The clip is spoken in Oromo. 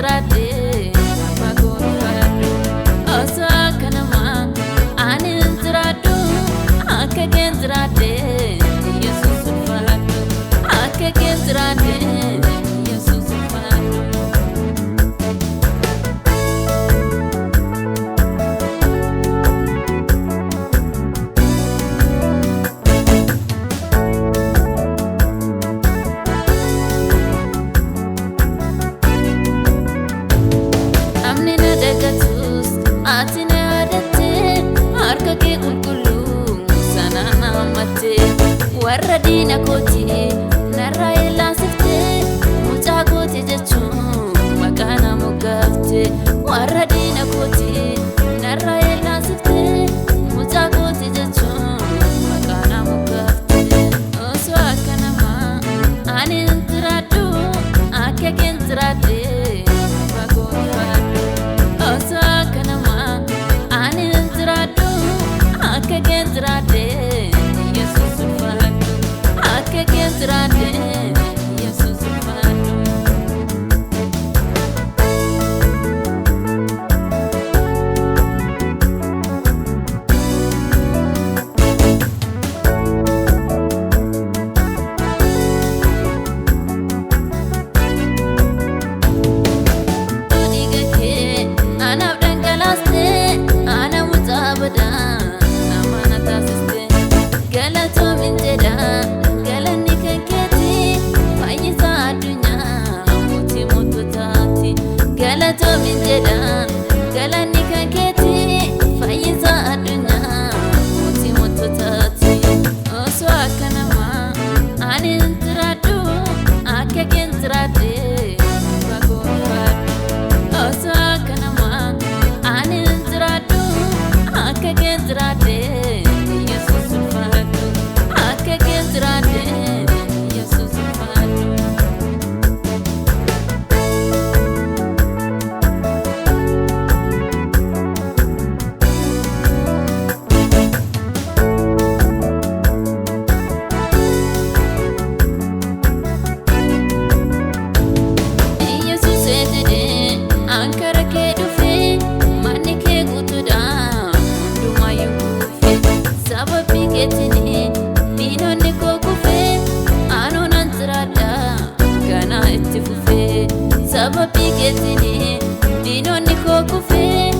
jiraadhe abbaa koo ulfaadhu. Osoo akka namaa ani hin jiraadhu akka keen jiraadhe Yesuus ulfaadhu. Akka keen jiraadhe Yesuus ulfaadhu. Namni na dagatus ati na yaadatte harka kee qulqulluu sana na hammatte warra diina kooti narraa yellaasifte mucaa kooti jechuun maqaa na moggaafte warra diina kooti narraa yellaasifte mucaa kooti jechuun maqaa na moggaafte. Osoo akka namaa ani hin jiraadhu akka kee hin jiraadhe abbaa koo ulfaadhu. Osoo akka namaa ani hin jiraadhu akka kee hin jiraadhe Yesuus ulfaadhu. Akka kee hin jiraadhe Yesuus ulfaadhu. Dhiiga kee anaaf dhangalaaste ana mucaa badaa nama na taasiste galatoomin jedha galanni kan keeti fayyisaa addunyaa mootii moototaati galatoomin jedha galanni kan keeti fayyisaa addunyaa mootii moototaati. Osoo akka namaa ani hin jiraadhu akka kee hin jiraadhe abbaa koo ulfaadhu. Osoo akka namaa ani hin jiraadhu akka kee hin jiraadhe Yesuus ulfaadhu. Akka kee hin jiraadhe Yesuus ulfaadhu. Yesuus jedhee ankara kee dhufee manni kee guutuudha hundumaayyuu kuufee sababii keetiin diinonni koo kufee anuu nan jiraadha ganaa itti fufee sababii keetiin diinonni koo kufee